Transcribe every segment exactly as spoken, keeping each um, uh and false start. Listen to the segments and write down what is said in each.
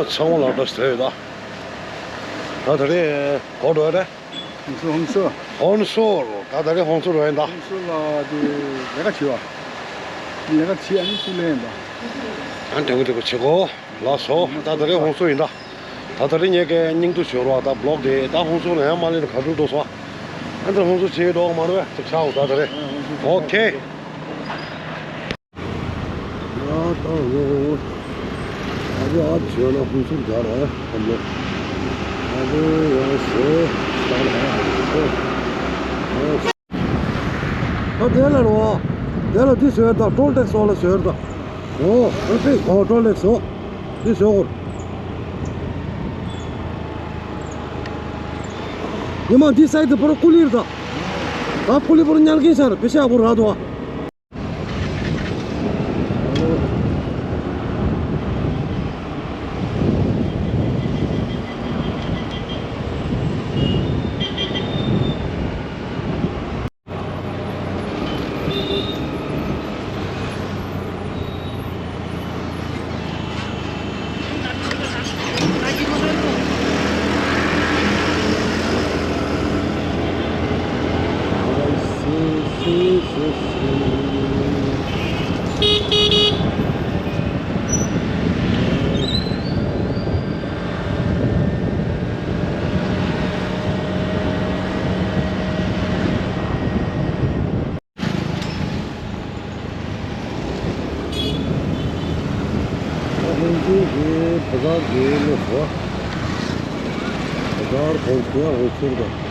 ཚང་མ་ལ་བཀྲ་ཤིས་བདེ་ལེགས། ད་ད་རེས་ག་པར་འགྲོ་ཡ་རེད། ཧོན་སུར། ཧོན་སུར། ཧོན་སུར། ད་ད་རེས་ཧོན་སུར་འགྲོ་ཡིན་ད། ཧོན་སུར་ལ་དེ་ལས་ཀ་བྱེད་པ། ལས་ཀ་བྱེད། ཨ་ནི་སུ་ལེན་ད། ཨ་འདྲ་པོ་འདྲ་པོ་བྱེད་གོ། ལགས་སོ། ད་ད་རེས་ཧོན་སུར་ཡིན་ད། ད་ད་རེས་ངས་ཀྱི་སྙིང་སྡུག་བྱོས་རོགས། ད་བློག་དེ་ད་ཧོན་སུར་ལ་ཡང་མ་སླེབས་ན་ག་དུས་འགྲོ་སོང་། ཨ་འདྲ་ཧོན་སུར་བྱེད་འགྲོ་མ་རེད་པས། ཅིག་ཆགས་འོ་ད་ད་རེས། ཨོ་ཁེ། ཡ་ད་ལོ། ཨ་ཅོ་ཨ་ཅོ་ལ་ཧུན་སུར་རྒྱག་ར་ཡ་ཁམ་ལོ། ཨ་ཅོ་ཡ་སེ་ད་ལ་ཡ་ཧུན་སུར། ཨ་དེ་ལ་རོ། དེ་ལ་འདི་བཟོས་ད། ཊོལ་ཊེག་སི་ལ་བཟོས་ད། ཨོ་ཨ་ཙི། ཨོ་ཊོལ་ཊེག་སི་ཨོ། འདི་བཟོས་གོ། ཉི་མ་འདི་སའི་ཏི་པོ་ར་ཀུ་ལིར་ད། ད་ཀུ་ལི་པོ་ར་ཉལ་གིན་ཤར་པེ་ཤ་པོ་ར་དོ། ལྷན་རྒྱས་ཀྱི་བུ་གར་གྱི་ལོ་ཚོ། བུ་གར་གོང་ཚོའི་འོ་ཚོར་དང་།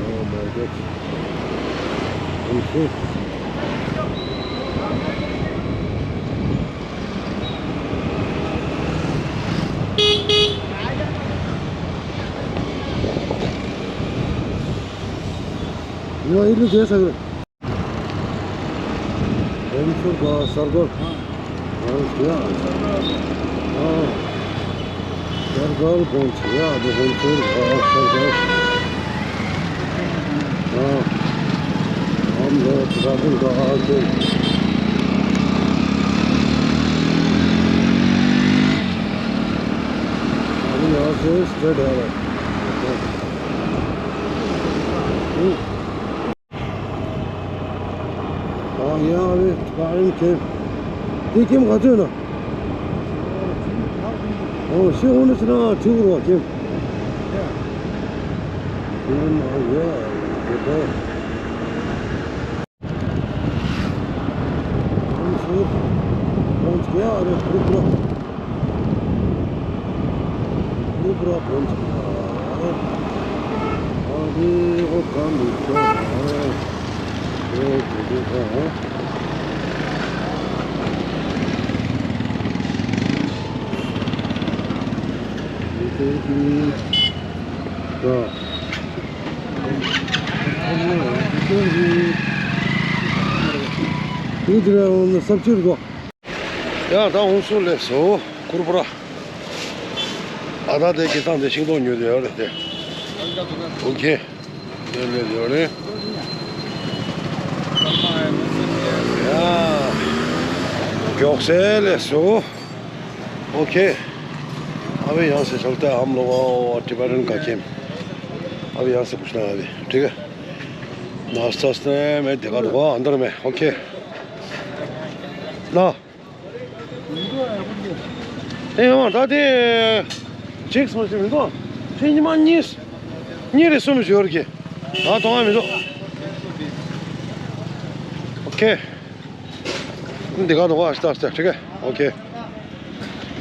Oh my God. འོ་ཚོར། ཡོ་ཨི་ལུ་ཇེ་སར། ཧོན་སུར་ག་སར་གོར། ཧོན་སུར་ཡ། ཨ། སར་གོར་གོང་ཆེ་ཡ་དེ་ཧོན་སུར་ག་སར་གོར། ཨ། ཨམ་ལོ་ཏྲ་ཕིག་ག་ཨ་ཅེ། ཨ་ནི་ཡ་སེ་སི་ཊེ་ཊི་ཨ་ར། ཨ་ཡ་རེ་ཕ་རན་ཁེམ། དེ་ཁེམ་ག་ཚོད་ན། ཨོ་ཤི་ཧོ་ནི་ཕྱི་ན་ཁྲི་གུར་བ་ཁེམ། ཁེམ་ཨ་ཡ་རེ་ཕ། ཁོང་ཚོ་ཁོང་ཚོ་ཡ་རེ་གུ་རུ་པུ་ར། གུ་རུ་པུ་ར་ཁོང་ཚོ་ཨ་ནི་ཨོ་ཀ་མི་ཚོ་ཨ་རེ་གུ་རུ་པུ་ར། མི་ཚེ་གི་ད། འདི་འདྲ་ཡང་ས་བཅུད་དགོས། ཡ་ད་ཧོན་སུར་སླེབས་སོང་གུ་རུ་པུ་ར། ཨ་ད་དེ་སྐྱེ་ཐང་དེ་ཤིང་ཏོག་ཉོས་དེ་ཡོད་རེད་དེ། ཨོ་ཁེ། དེ་སླེབས་ཡོད་རེད། ཡ། མགྱོགས་སེ་སླེབས་སོང་། ཨོ་ཁེ། ཨ་བི་ཡང་སེ་ཆོག་ཏེ་ཨམ་ལོ་བ་ཏི་བ་རན་ག་ཁེམ། ཨ་བི་ཡང་སེ་པུཤ་ན་ཨ་བི་ཁྲིག་ག་ནཱ་སྟ་སྟེ་མེད་དེ་ག་འདུག་ག་ཨ་འདར་མེད། ཨོ་ཁེ། ན། ཨེ་ཡོང་ད་དེ་གཅིག་སོང་ཞིག་མི་འདུག་ཁྱེད་ཉི་མ་གཉིས་གཉིས་རེ་གསུམ་ཞོར་གྱི་ད་གཏོང་བ་མི་འདུག་ཨོ་ཁེ། འདི་ག་འདུག་ག་ཨ་སྟ་སྟེ་ཁྲིག་ག་ཨོ་ཁེ།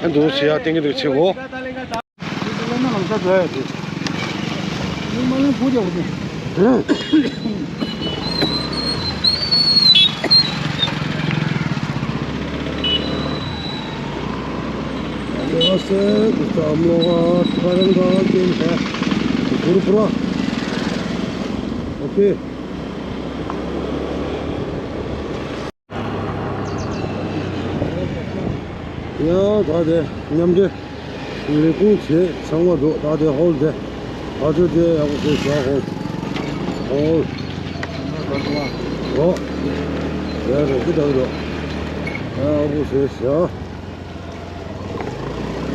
ཨ་འདུག་བྱེད་ཡ་ཏིང་གི་འདུག་བྱེད་གོ། ཡ་ད་དེ་མཉམ་འབྲེལ་ལས་ཁུངས་བྱས་ཚང་མ་འདུག་ད་དེ་ཧོལ་དེ་ཨ་ཅོ་དེ་ཡག་པོ་བྱས་བཞག་ཧོལ་ཧོལ་ཨོ་ཡ་རེ་ཅི་ད་འདུག་ཡ་བུ་ཟེར་ཤག་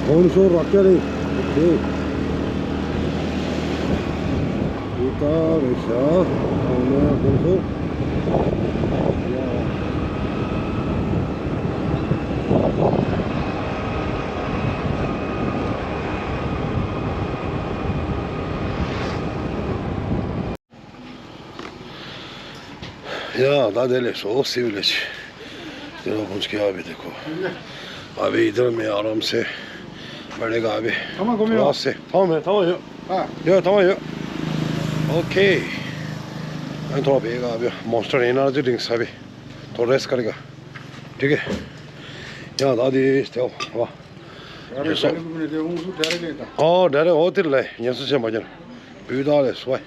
ཧོན་སོ་རག་སྐྱ་རེད། དེ་ད་རེད་ཤག་ཧོན་སོ། या दादा ले सो सिविल है। चलो पहुंच गया अभी देखो। अभी इधर में आराम से बैठेगा अभी। थमा घूमे थोड़ा हो। से थमा मैं थमा यो। हाँ। यो थमा यो। ओके। मैं थोड़ा पिएगा अभी मॉन्स्टर एनर्जी ड्रिंक्स अभी। थोड़ा रेस्ट करेगा। ठीक है। या दादी स्टे वाह। ये सो। ओ डायरेक्ट होटल ले। ये सो से मजन। पीदा ले सोए।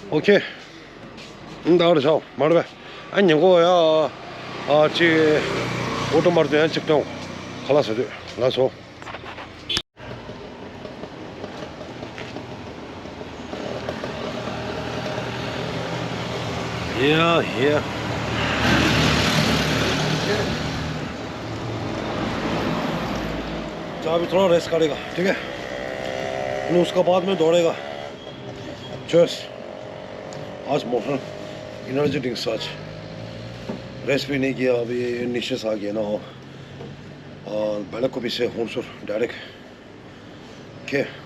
ཨོ་ཁེ། ཨང་ད་རུ་ཆའོ་མར་བས། ཨ་ཉིན་གོ་ཡ། ཨ་ཅི། ཨོ་ཏོ་མར་དུ་ཡང་གཅིག་ཏང་། ཁ་ལག་ཟ་དུས་ལ་སོ། या या। चाबी थोड़ा रेस्ट करेगा, ठीक है? फिर उसके बाद में दौड़ेगा। चेस। आज मॉडर्न एनर्जी ड्रिंक्स आज। रेस्ट भी नहीं किया, अभी ये नीचे से आ गया ना। और बैलक को भी से होनसुर डायरेक्ट। ओके।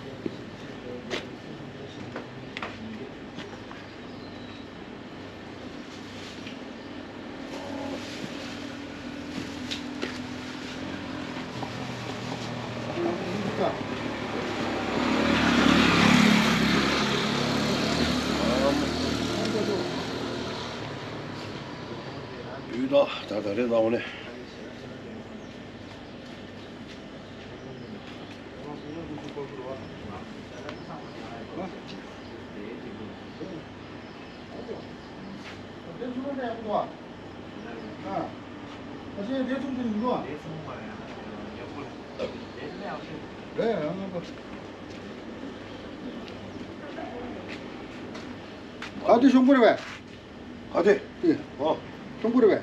ཡུལ་དག་ད་ད་རེས་ནང་ནས། ཨ་དེ་ཤོང་པོ་རེད་པས། ཨ་དེ། ཨེ། ཨོ། ཤོང་པོ་རེད་པས།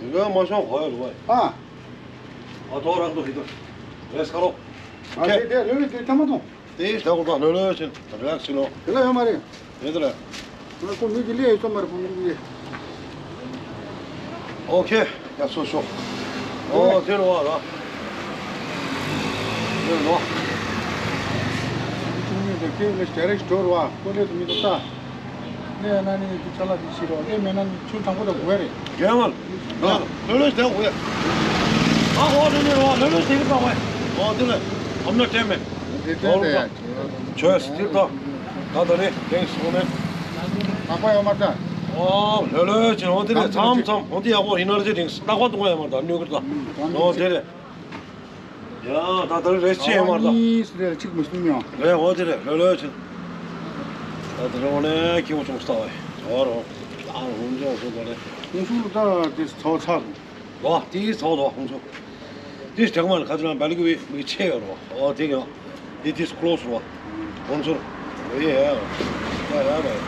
དེ་ག་མ་ཤོང་གོ་ཡ་རུ་བས། ཨ། ཨ་ཐོ་རག་ཏུ་ཧི་ཏུ། རེས་ཁ་རོ། ཨ་དེ་དེ་ལོས་དེ་ཐ་མ་ཐོང་། དེ་ད་གོ་ད་ལོས་ལོས་ཆེན་རེ་ལེགས་ཆེན་ནོ། དེ་ལ་ཡོད་མ་རེད། དེ་དེ་ལ། ང་ཁོ་མི་གི་ལས་ཡོད་ཙམ་མ་རེད་ཁོང་གི། ཨོ་ཁེ། ཡ་སོ་སོ། ཨོ་དེ་རུ་བ་ར། དེ་རུ་བ། ཁྱིམ་ནས་དེ་ཁེ་ལས་ཇ་རེ་ཞིག་འགྲོ་རུ་བ་ཁོ་ལས་དུ་མི་འདུག་ད། ལས་ན་ནི་དེ་ཆ་ལ་དེ་ཤི་རོ་ལས་མེད་ན་ནི་ཆུ་དྲང་པོ་དང་དགོས་རེད། རྒན་མ། ལོས་ལོས་དེ་དགོས། ཨ་ཧོ་དེ་ནི་རོ་ལོས་ལོས་དེ་གི་དགོས། ཨོ་དེ་ལས་ཨམ་ན་སྤྲད་མེད། དེ་དེ་དེ་ཡ། ཆོས་སྟིར་དང་། ད་ད་རེ་དེང་སོང་ནས། ལག་པ་ཡོད་མ་ད། ཨོ་ལོས་ལོས་ཆེ་ཨོ་དེ་རེད་མཚམས་མཚམས་ཨོ་དེ་ཡག་པོ་ཡིན་ན་རེ་ཆེ་དེང་ལག་པ་དུ་ཡོད་མ་ད་ནུས་ཀྱི་ད། ཨོ་དེ་རེད། ཡ་ད་ད་རེ་ཆེ་ཡོད་མ་ད། གཉིས་རེ་གཅིག་མི་སྲུང་ཡང་། རེད་ཨོ་དེ་རེད་ལོས་ལོས་ཆེ། ད་ད་རེ་འོ་ནས་ཁྱེད་ཀྱི་ཆུང་ས་བས། ཨོ་རོ། ད་འོ་འཇོག་སོ་ད་རེ། ཁོང་ཚོ་ད་དེ་ཚོ་ཚ་རུ། ལོ་དེའི་ཚོགས་དོ་ཁོང་ཚོ། དེ་ཞིག་མ་ཁ་ཚོན་བལ་གི་བི་མི་ཆེ་ཡོད་རོ། ཨོ་དེ་གི་དེ་དེ་ཁོ་ལོ་སོ། ཁོང་ཚོ། ཨེ་ཡ། ཡ་ཡ་རེད།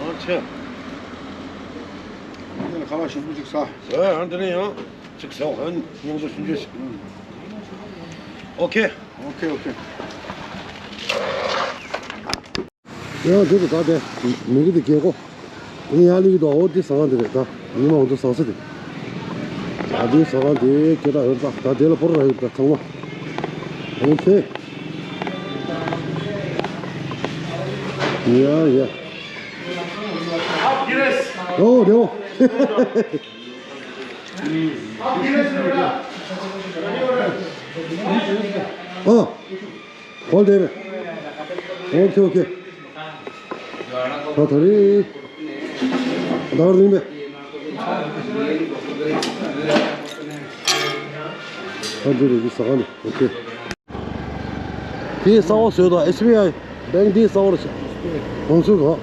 ཨོ་ཆེ། དེ་ལ་ཁ་བ་ཞིམ་པོ་ཅིག་ཟ། ཨེ་ཨ་འདི་ནས་ཡང་ཅིག་ཟ་ཧན་ཉིང་ཚོ་ཞིམ་ཅུ་ཞིག་ཨོ་ཁེ། ཨོ་ཁེ་ཨོ་ཁེ། ཡང་དེ་རུ་ད་དེ་མི་གི་དེ་རྒྱལ་སྒོ། ཡང་ཡང་ལི་གི་དོ་འོ་དེ་ཟ་ཁང་དེ་རེད་ད། ཉི་མ་འོ་དེ་ཟ་ས་དེ། ད་དེ་ཟ་ཁང་དེ་སྐད་གྲགས་ཡོད་ད། ད་དེ་ལ་བོར་ར་ཡོད་ད་ཚང་མ། ཨོ་ཁེ། ཡ་ཡ། ཨོ་རེ་ཨོ། ཨ། ཧོལ་དེ་རེད། ཨོ་ཁེ་ཨོ་ཁེ། ད་ད་རེད། ད་རེད་པས། ད་འདི་རེད་འདི་ཟ་ཁང་རེད། ཨོ་ཁེ། དེའི་ས་འོག་བཟོས་དང་ཨེས་བི་ཨའི་བེང་དེའི་ས་འོག་རེད། ཧོན་སུར་གང་།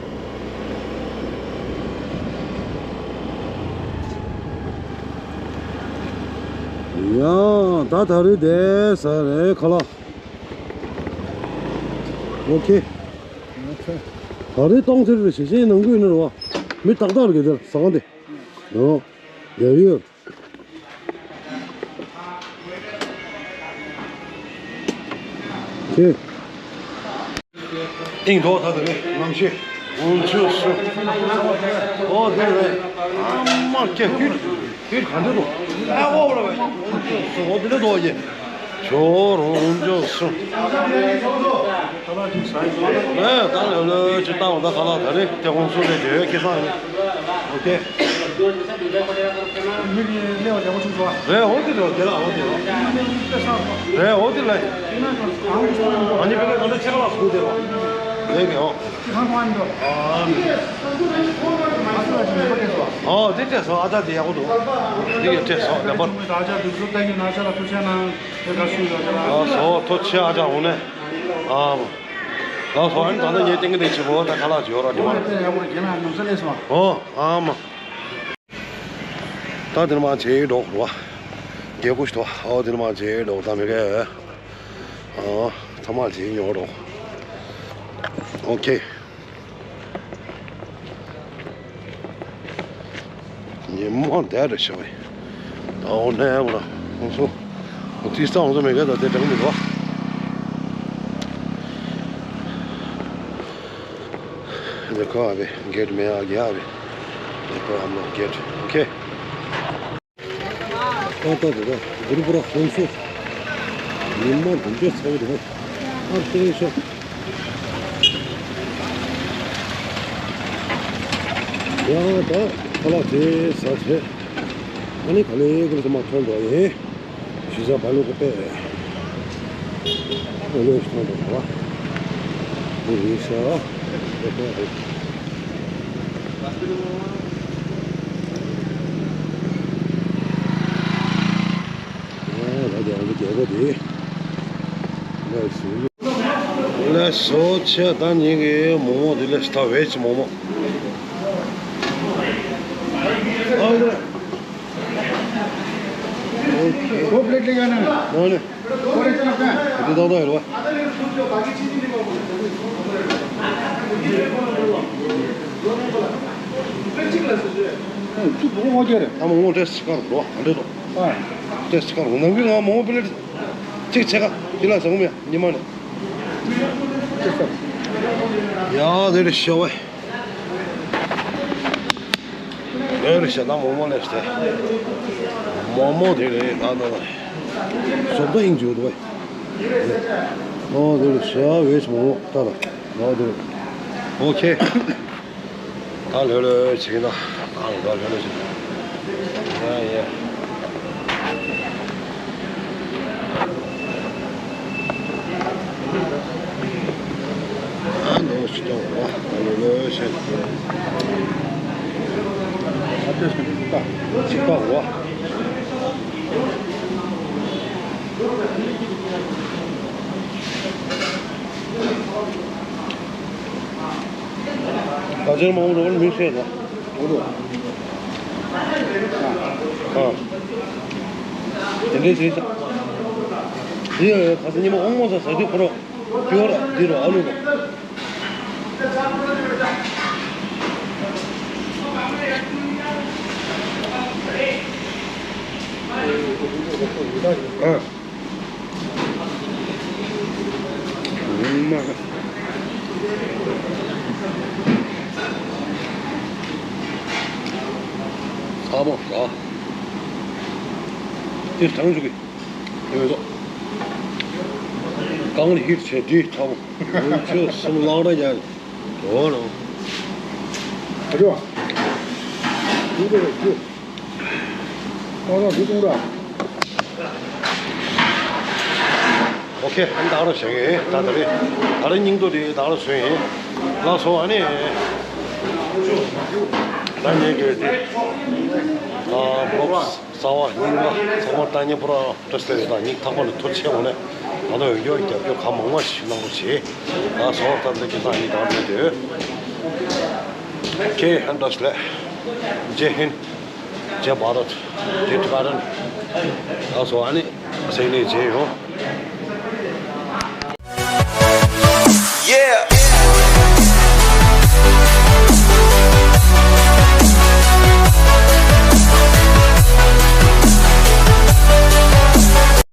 ཡང་ད་ད་རེད་དེ་ཟ་རེད་ཁ་ལག་ཨོ་ཁེ། ད་རེས་གཏོང་ཚེ་རེ་ཞེ་ཞེ་ནང་ཁུལ་ནས་རེད་བ། མི་ཏག་ཏག་རེད་དེར་ཟ་ཁང་དེ། ཡང་ཡ་ཡོད། ཨེ། ཨིང་ཐོག་ད་དེ་རེད། ནམ་ཤེས། འོང་ཆུ་སུ། ཨོ་དེ་རེད། ཨ་མ་ཀྱ་ཧུད་ཧུད་ག་འདྲ་འདུག་ཨ་ཨོ་རེད། འོང་ཆུ་སུ། ཨོ་དེ་རེད་འདུག་ཡེ། ཇོ་རོང་འོང་ཆུ་སུ། ཨེ་ད་ལོ་ལོ་ཅི་ཏང་ད་ག་ལ་ད་རེད། དེ་ཁོང་སུ་རེད། དེ་ཁེ་སང་རེད། ཨོ་ཁེ། མི་གི་ལེའོ་ལེའོ་ཆུང་ཆུང་བ། རེད། འོ་དེ་རེད། དེ་ལ་འོ་དེ་རེད། རེད། འོ་དེ་ལ། ཨ་ནི་བེ་ཀ་ག་འདྲ་ཆེ་ག་ལ་སུ་དེ་རོ། རེད་གི་ཨོ། ཨ་དེ་སྤྲད་སོང་། ཨ་ད་དེ་ཡག་པོ་འདུག་དེ་གི་སྤྲད་སོང་ལེ་པར། ཨ་སོ་ཐོ་ཆེ་ཨ་ཅག་འོང་ནས། ཨ་ལགས་སོ། ཨ་ནི་ད་ལྟ་ངས་ཏིང་གི་དེ་ཆེ་བོ་ད་ཁ་ལག་ཅིག་ཡོད་ར་དེ་མ་རེད། ཨོ་ཨ་མ། ད་དེ་ནས་མར་བྱས་འགྲོ་རོགས། རྒྱལ་སྒོ་ཞིག་འདུག་ཨོ་དེ་ནས་མར་བྱས་འགྲོ་ད་མི་གས། ཨོ་ཚང་མ་བྱས་ཉོ་རོགས། ཨོ་ཁེ། ཉིན་མོ་འདས་རེད་ཤག་བས། ཨོ་ནས་མ་ཧོང་སུ། ཨོ་ཏི་སྟ་ཧོང་སུ་མི་གས། ད་དེ་དྲང་མི་འདུག་འདི་ཁོ་ཨ་བེ་གེ་ཊི་མེད་ཨ་གེ་ཨ་བེ། འདི་ཁོ་ཨ་མ་གེ་ཊི། ཨོ་ཁེ། ཨ་ད་ད་ད་གུ་རུ་པུ་ར་ཧོན་སུ། ཉི་མ་འདི་འདྲ་ཚ་བོ་འདུག་ཨ་ཏེ་ཤ། ཡང་ད་ཁ་ལག་དེ་ཟ་བྱས། ཨ་ནི་ག་ལེ་ག་ལེ་ཚང་མ་ཐོན་འགྲོ་ཡིན། གཞིས་ཆགས་བལ་ལུང་གི་དཔེ་ཨོ་ལོས་ཤི་ཐོན་འགྲོ་བ། འདི་རེད་ཤག་དེ་ཁོ་རེད། ཨ་ལ་དེ་ཨ་ལ་རྒྱལ་པོ་དེ་ལས་སུ། ལས་སོ་ཆེ་ད་ཉིན་གི་མོག་མོག་དེ་ལས་ད་བེ་ཇི་མོག་མོག་ཨ་ལ། ཨོ་ཁེ། ཨོ་པླེཊ་ལེ་ག་ན། ཨོ་ནི། ཨོ་རེ་ཅི་ན་ཀ། དེ་ཏག་ཏག་ཡོད་རེད་བ། ཨོ་ཅི་བོ་ཨོ་ཀེ་རེད། ཨ་མ་ངོ་ཏེས་ཀར་རོ་ཨ་འདྲེ་རོ། ཨ། ཏེས་ཀར་རོ་ནམ་གི་ང་མོ་པླེཊ་གཅིག་ཆེ་ཁ་དེ་ལ་བཟང་མེད་ཉི་མ་ནས། ཡ་དེ་རེད་ཤོ་བས། ཨེ་རེད་ཤག་ད་མོག་མོག་ལས་ཏེ། མོག་མོག་དེ་རེད་ད་ད་ད། བཟོ་ལྟ་ཨིན་ཇུ་དུ་བས། ཨོ་དེ་རེད་ཤག་བེ་ཇི་མོག་མོག་ད་ད། ཨོ་དེ་རེད། ཨོ་ཁེ། ད་ལྷོད་ལྷོད་བྱེད་ཀྱི་ད། ད་ལྷོད་ལྷོད་བྱེད་ཀྱི། ཡ་ཡ། ཨ་ནོ་ཞིག་ཏོ་བ། ཨ་ནོ་ལོ་ཞིག་ཨ་ཏོ་ཞིག་ཏོ་ཞིག་ཏོ་བ། ཨ་ཅེར་མང་རོགས་མི་ཤེས་ད། ཨ། དེ་འདྲའི་བྱས་ཤག་འདི་ཡང་ཁ་སང་ཉི་མ་དབང་མོ་ས་ཟ་དུས་ཁོ་རོ། ཀྱོ་ར་འདི་རོ་ཨ་ལུ་རོ། ཨ། ཨུམ་མ། ཚ་པོ་ར། དེ་གྲང་བཅུག་གི་ཡོད་དོ། གང་ལ་ཧིར་བྱས་དེ་ཚ་པོ། ཡོད་ཆོས་སུམ་ལང་ར་ཡ། འོ་རོ། ཨ་ཅོ། དེ་དེ་རེད་དེ། ཨོ་ཁེ། ཨ་ནི་ད་ག་རང་བཞག་གི་ད་ད་རེས། ད་རེས་སྙིང་དོ་དེ་ད་ག་རང་བཟོས་ཡིན། ལགས་སོ། ཨ་ནི། ད་ངས་གི་དེ། ཨ་བོབ་སི་རྩ་བ་རྙིང་པ་ཚང་མ་ད་ཉེ་པོ་ར་བཀྲ་ཤིས་བདེ་ལེགས་དང་སྙིང་ཐག་པ་ནས་ཐུགས་རྗེ་ཆེ་འོ་ནས། ང་ཚོ་འོས་སྐྱོར་རྒྱབ་སྐྱོར་གང་མང་མང་ཞིག་གནང་རོགས་བྱེད། ལགས་སོ། ད་ལྟ་ཁྱེད་ཚང་གཉིས་གང་འདྲ་འདོད། ཁེ་ཧན་བཀྲ་ཤིས་བདེ་ལེགས། ཇེ་ཧིན། ཇེ་བྷ་རད། ཇེ་ཏི་བྷ་རན། ལགས་སོ། ཨ་ནི་སེང་ནས་མཇལ་ཡོང་།